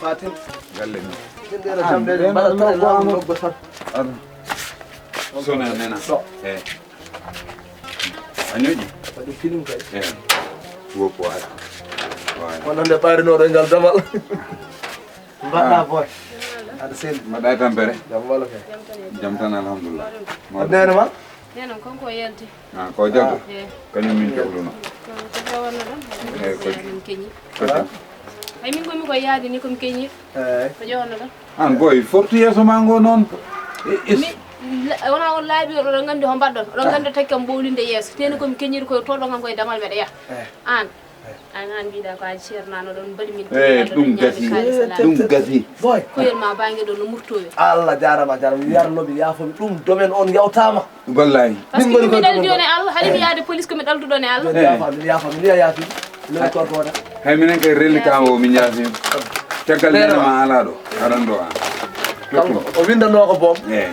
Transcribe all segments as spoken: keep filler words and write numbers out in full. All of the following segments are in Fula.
Fatim. Galle ni. Jindere jamde ni mbaɗa tan e lawol loggo tan. Sona nena. So. Eh. A ñoƴi? Waɗi kilim kay. Eh. Woppo ara. Wala. Wonande ɓarinooɗo e ngal damal. Mbaɗɗa boy. Aɗa selli. Mbaɗɗa e tampere? Jam wala kay. Jam tan alhamdulillah. Aɗa nene ma? Nene kanko yalti. Ah, ko jawta? Eh. Kañum min kewluno. Ko ko jawanno ɗon? Eh, ko min keñi. Ko jam. Ay min gomi ko yaadi ni ko mi keñi. Eh. Ko jawanno ɗon? An boy, fortu yeeso ma ngo noon. Is- Mi la- wona on laabi oɗon nganndi ho mbaɗɗon. Oɗon nganndi taki kam bowlinde yeeso. Teni ko mi keñiri ko toɗo kam koye damal meɗa yaha. Eh. An. An an mbiɗa ko aji ceernano ɗon mbaɗi min. Eh, ɗum gasi. Ɗum gasi. Boy. Koyel ma bange ɗon no murtowe. Allah jarama jarama yarnoɓe yafomi ɗum domaine on yawtama. Wallahi. Parce que min ɗaldi on e Allah, haɗi mi yaade police ko mi ɗalduɗon e Allah. Joni yafa min yafa min wiya yafi. Lewru korko wona. Hay minen kay relli ka o min yafi. Caggal nene ma ala ɗo. Aɗan ɗo an. Kanko o windanno ko boom. Eh.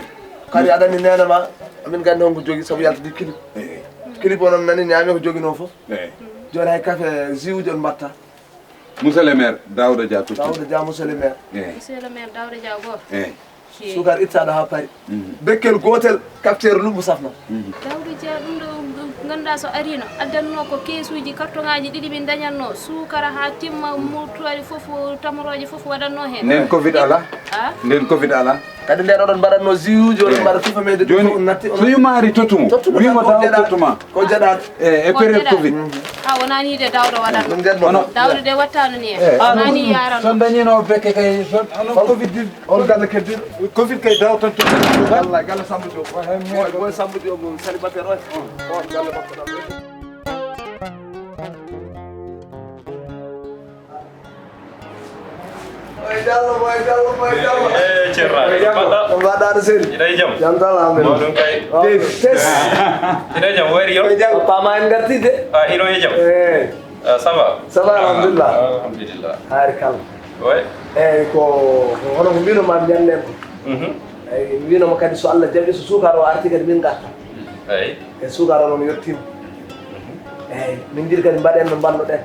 Kadi aɗani nene ma. Amin gandi honko jogi sabu yaltidi clip. Eh. Clip onon nani ñaami ko joginoo fof. Eh. Joni hay café jus uji on mbatta. Monsieur le maire Daouda Dia Totti. Daouda Dia monsieur le maire. Eh. Monsieur le maire Daouda Dia goo. Eh. Sukar ittaɗo ha paari. Bekkel gotel capteur lumbu safna. Daouda Dia ɗum ɗo ganduɗa so arino addanno ko keesuji carton ngaji ɗiɗi min dañanno sukara ha timma murtoɗe fof tamoroje fof waɗanno hen. Nden covid ala. Ah? Nden covid ala. Kadi nden oɗon mbaɗatno jus uji oɗon mbaɗa tufa meɗe ɗum joni fof natti so yumari tottumo wimo dawa tottuma ko jaɗaɗo. E e période covid. A wonani de dawɗo waɗatno. Ɗum nden ɗon. Dawɗo de wattano ni en wonani yarano. Son dañino bekke kay son onon covid. On galle keddiɗo. Covid kay daw tan to. Wallahi galle Samba Diop. Boy boy Samba Diop célibataire oy. On galle makko ɗam. Boy Diallo, Boy Diallo, Boy Diallo. Eh, Cerra. Mbaɗɗa? Mbaɗɗa no seri? Ina e jam? Jam tan alhamdulillah. Mawɗum kay. Tes. Ina e jam wari yo? Boy Diallo papa ma en garti de. Ah, ino e jam? Eh. Ah, ça va? Ça va alhamdulillah. Alhamdulillah. Hari kala. Ouais. Eyyi ko hono ko mbino ma mbiyanɗen ko. Mhm. Eyyi mbino mo kadi so Allah jaɓi so sukar o arti kadi min garta. Eyyi. E sukar o noon yettima. Mhm. Eyyi min jiɗi kadi mbaɗen no mbannoɗen.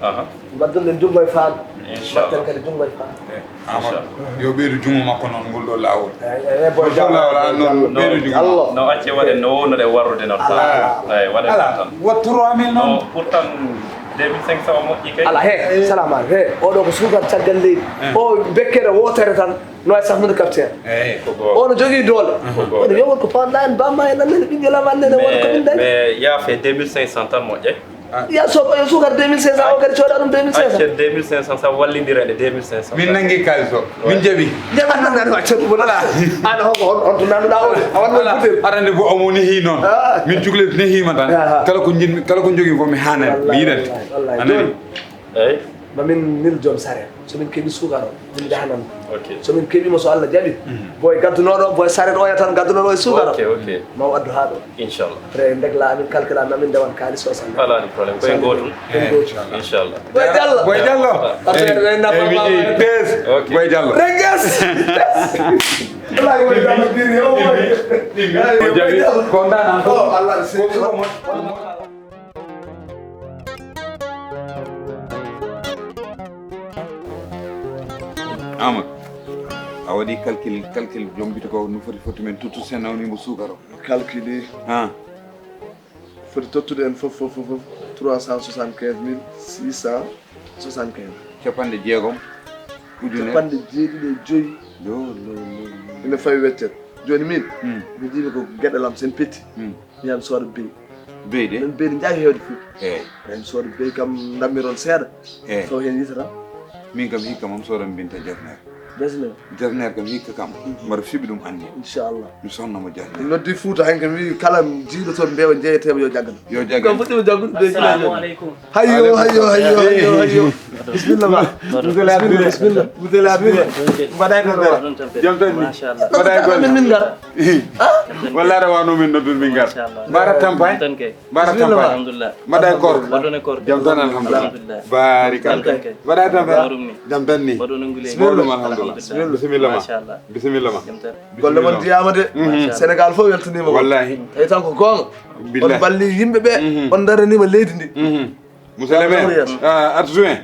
Aha. Mbaddon ɗen junngo e faandu. Inchallah. Mbatten kadi junngo e faandu. Amadou yo ɓeydu junngo makko noon ngol ɗo laawol. Eyyi eyyi boy ngol ɗo laawol an noon ɓeydu junngo. Allah. No acce waɗen no wownoɗen warrude noon. Ala. Eyyi waɗen ala tan. Wat trois mille noon. No pourtant deux mille cinq cents o moƴƴi kay. Ala he salama he oɗo ko sukar caggal leydi. O bekkere wootere tan no e safnude capteur. Eyyi. O no jogii doole. Oɗo yowon ko panɗa en bamma en annene ɓinngel am annene won ko min dañi. Mais yaafe deux mille cinq cents tan moƴƴay. Ya so yo sukar deux mille cinq cents o kadi cooda ɗum deux mille cinq cents. Accen deux mille cinq cents sa wallindira e deux mille cinq cents. Min nangi kalis o min jaɓi. Jaɓat nan nan wacca ɗum wala. An hoko on on to nanduɗa o a wonno butel. Aɗa andi bo omo nehi noon. Min cuklel nehima tan. Kala ko jinmi kala ko jogimi fof mi hanani mi yiɗante. Anani. Eyyi. Ma min nil joom saret so min keeɓi sukar o min jahanan. Ok. So min keeɓima so Allah jaɓi boy gaddunoɗo boy saret oya tan gaddunoɗo e sukar o. Ok ok. Ma o addu ha ɗo. Inchallah. Après ndegla amin calcula amin amin ndewan kalis o tan. Alani problème koye gotum. Inchallah. Boy Diallo. Boy Diallo. Affaire ɓe nafama. Ok. Boy Diallo. Renges. Wallahi Boy Diallo biri o. O jaɓi kondanan ko Allah. Amadou a waɗi calcul calcul jombito ko no foti foti men tuttu sen nawnimo sukar o. Calcul ha foti tottude en fof fof fof fof trois cent soixante quinze mille six cent soixante quinze. Capanɗe jeegom ujunere capanɗe jeeɗiɗi e joyi. Ina fawi weccet. Joni min mi jiimi ko geɗelam sen petti. Mi yan sooda beyi. Beyi de? Min beyi de jaawi heewde fof. Eyyi. Min sooda beyi kam ndammiron seeɗa. Eyyi. Taw heen yitata. Min kam hikka moom soodan mbinta jasner. Jasner. Jasner kam hikka kam mbaɗa fiɓi ɗum anni. Inchallah. Mi sonnamo jasner. Mi noddi Fouta heen kam wi kala jiiɗo toon mbeewa jeeyetema yo jaggan. Yo jaggan. Kam fuɗɗima jaggude beyi. Assalamu aleykum. Hayyo hayyo hayyo hayyo hayyo. Bisimilla ma. Bisimilla bisimilla. Mbaɗa e ko mbaɗa. Jom tan ni. Machallah. Mbaɗa e golle. Min min ngara. Walla aɗa wano min noddun min gar. Mbaɗa tampay. Mbaɗa tampay. Alhamdulillah. Mbaɗa e koor. Mbaɗon e koor. Jam tan alhamdulillah. Barikalla. Mbaɗa tampay. Jam tan ni. Mawɗum alhamdulillah. Bisimilla ma. Bisimilla ma. Golle mon jiyama de. Sénégal fof weltanima. Wallahi. Tawi tan ko goonga. On balli yimɓe ɓe on daranima leydi ndi. Monsieur le maire, ah, adjoint,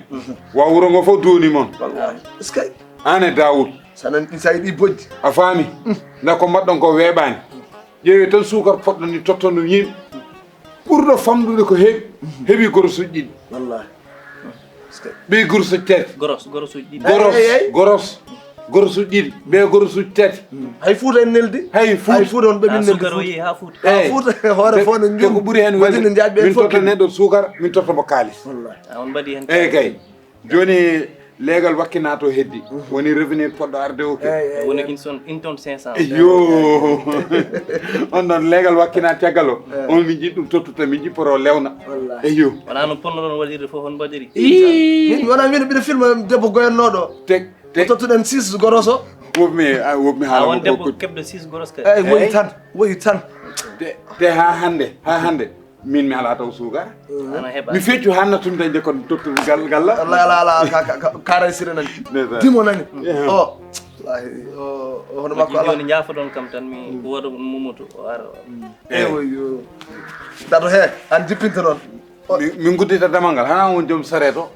wa wuro ngo fof duwoni mon. Wallahi. Est-ce que? An e Dawoud. Sa nan ɗi, sa yiɗi bojji. A faami? Nda ko mbaɗɗon ko weeɓaani. Ƴeewe tan suukar poɗɗo ni tottono yimɓe. Ɓurɗo famɗude ko heɓi, heɓi gorosuuji ɗiɗi. Wallahi. Est-ce que? Ɓe gorosuuji tati. Goros, gorosuuji ɗiɗi. Goros, Ey, ey, ey. Goros. Gorosuuji ɗiɗi. Ɓe gorosuuji tati. Hay Fuuta en neldi. Hay Fuuta. Hay Fuuta on ɓe min neldi Fuuta. Yehi ha Fuuta. Ha Fuuta, hoore fof ne njum. Ko ɓuri hen welde. Madina Ndiaye ɓe min fof totta neɗɗo suukar, min totta mo kaalis. Wallahi. A on mbaɗi hen. Eyyi kay. Joni leegal wakkinato heddi. Woni revenir poɗɗo arde o ke. Eyyi, eyyi, woni eyyi. Une tonne, une tonne cinq cents. Eyyo. On ɗon leegal wakkina caggal o. Eyyi. On min jiɗi ɗum tottude, min jipporo lewna. Wallahi. Eyyo. Wona no ponnoɗon waɗirde fof on mbaɗiri. Ii. Min wona min mbiɗa filma debbo goyannooɗo. Tek, tek. Ko tottuɗen six goroso. Wopmi, ah, wopmi haala. A won ko debbo ko keɓɗo six goros kay. Eyyi, woyi tan, woyi tan. Te, te ha hande, ha hande. Min mi alaa taw suukara. Ana heɓa. Mi feccu han nattude dañde kon tottude gal, galla. Alla, alla, alla, ka, ka, ka, karay sire nani. Ndeysaan. Dimo nani. Yeah. O. Wallahi, o, o, hono makko ala. Joni jaafoɗon kam tan mi wooda Mamadou o ara. Eh. Ewo yo. Dato he, an jippinta noon. O. Mi, min guddita damal ngal, hana on joom sareto.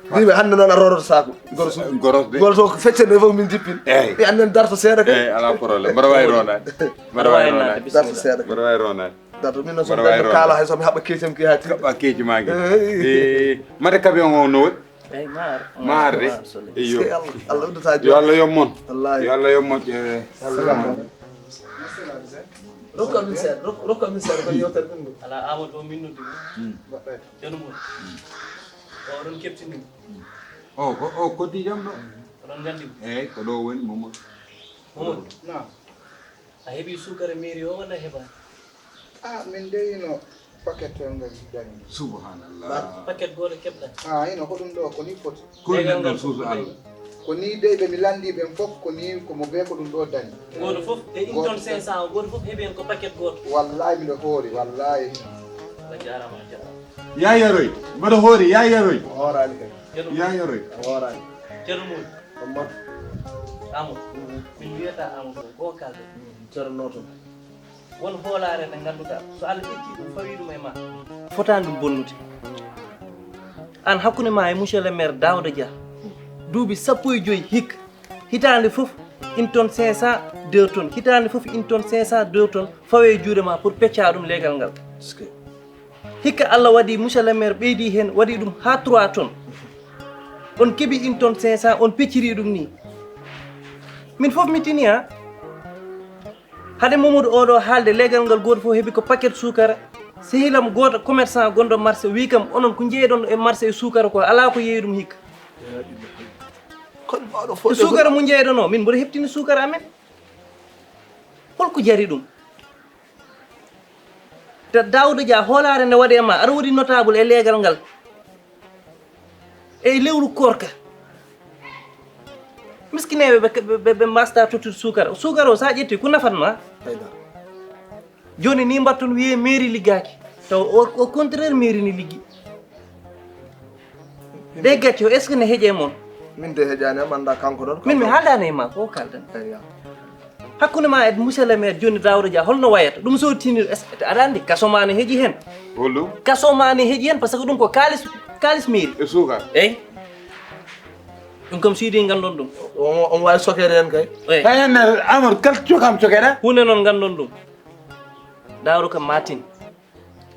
Wiɓe hannde noon a roroto saku. Goro suuɗi. Goros de. Goro to ko feccen ɗo fof min jippin. Eyyi. E annen darto seeɗa kay. Eyyi, ala problème. Mbaɗa wawi ronade. Mbaɗa wawi ronade. Darto seeɗa kay. Mbaɗa wawi ronade. Dato min noon so dañɗo kaala hay so mi haɓa keeci am ki ha tirɗi. Kaɓa keeci ma ki. Eyyi. Eh, mate kaɓe on o no waɗi? Eyyi, maar. Maar de. Maar, sole. Eyyo. Sey Allah, Allah uddata joom. Yo Allah yom mon. Wallahi. Yo Allah yom mon. Eh, salamu aleykum. Rokku amin seeɗa, rokku, rokku amin seeɗa, ko yewtere ɗum ɗo. Ala Amadou o minnude. Hmm. Ceerno Mum. O, oɗon keɓtini mo. O, ko, o koddi jam ɗo. Oɗon nganndi mo? Eyyi, ko ɗo woni Mamadou. Mamadou. Naam. A heɓi suukara mairie o walla a heɓaani? Ah, min dey no paquet o ngal dañi. Subhanallah. Paquet gooto keɓɗa? Ah, ino ko ɗum ɗo, ko ni foti. Ko legal ɗum ɗon ngal suusu fof Allah. Ko ni dey ɓe mi lanndi ɓen fof, ko ni ko mo bee ko ɗum ɗo dañi. Gooto fof, e une tonne cinq cents o, gooto fof heɓi heen ko paquet gooto. Wallahi miɗo hoori, wallahi. A jaaraama, a jaaraama. Ya yaroy, mbaɗa hoori, ya yaroy. O hooraani kay. Ya yaroy. O hooraani. Ceerno Mum. Amadou. Amadou. Min mbiyata Amadou, ko o kaalde. Ceerno Noto. Won hoolaare nde ngannduɗaa, so Allah ƴetti ɗum, fawi ɗum e ma. Fotaani ɗum bonnude. Aan hakkunde ma e monsieur le maire Daouda Dia, duuɓi sappo e joy hikka, hitaande fof une tonne cinq cents, deux tonnes, hitaande fof une tonne cinq cents, deux tonnes, fawe e juuɗe ma pour peccaa ɗum leegal ngal. Hikka Allah waɗi, monsieur le maire ɓeydi heen, waɗi ɗum haa trois tonnes. On keɓi une tonne cinq cents, on pecciri ɗum ni. Min fof mi tini, ha. Hade Mamadou oɗo haalde, leegal ngal gooto fof heɓi ko paquet suukara. Sehilam gooto commerçant gonɗo marché wi kam, onon ko jeeyɗon e marché e suukara ko, alaa ko yeeyi ɗum hikka. Ko ɗum oɗo fof. E suukara mo jeeyɗon o, min mboɗo heɓtini suukara amen. Holko jari ɗum? Te Daouda Dia, hoolaare nde waɗi e ma, aɗa woodi notable e leegal ngal. E lewru koorka. Miskineeɓe ɓe, ɓe, ɓe, ɓe mbasta tottude suukara. Suukara o, so a ƴetti, ko nafat ma? Haydara. Jooni ni mbatton wiye mairie liggaaki. Taw au, au contraire, mairie ni liggi. Ɗe gacce o, est-ce que ne heƴe mon? Min de heƴaani am, annda kanko ɗon. Min mi haaldaani e ma, ko kaldan? Eyya. Hakkunde ma e monsieur le maire jooni Daouda Dia, holno wayata? Ɗum so tini, est-ce que aɗa anndi kaso ma ne heƴi heen? Holɗum? Kaso ma ne heƴi heen, parce que ɗum ko kaalis, kaalis mairie. E suukar? Eyi. Ɗum kam suydi nganndon ɗum. On, on waawi sokeede heen kay. Eyi. Hay heen ne, Amadou, kala cokam cokeɗa? Huunde noon nganndon ɗum. Daouda kam ma tin.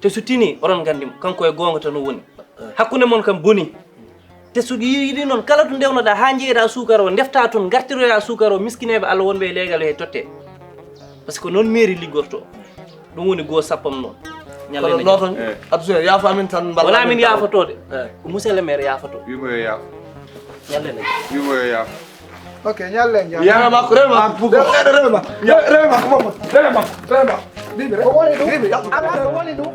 Te so tini, oɗon nganndi mo, kanko e goonga tan o woni. Hakkunde mon kam boni. Te so yiɗi noon, kala to ndewnoɗaa haa njeeyɗaa suukara o, ndeftaa toon, ngartiroyaa suukara o, miskineeɓe Allah wonɓe e leegal o he tottee. Parce que noon mairie liggortoo. Ɗum woni goo sappam noon. Ñalɗe kono nde noon jam. Toon, eh, addude yaafa min tan mballa. Wala min yaafotoo de. Eh. Ko monsieur le maire yaafoto. Wimo yo yaafo. Ñalɗe nde jam. Wimo yo yaafo. Ok, ñalɗe jam. Ya. Rewe makko, rewe makko. An puko. Rewe, rewe makko. Ya. Rewe, rewe makko, Mamadou. Rewe makko, rewe makko. Bibi, rewe. Ko woni ɗum? Bibi, yaltu. Ala ko woni ɗum?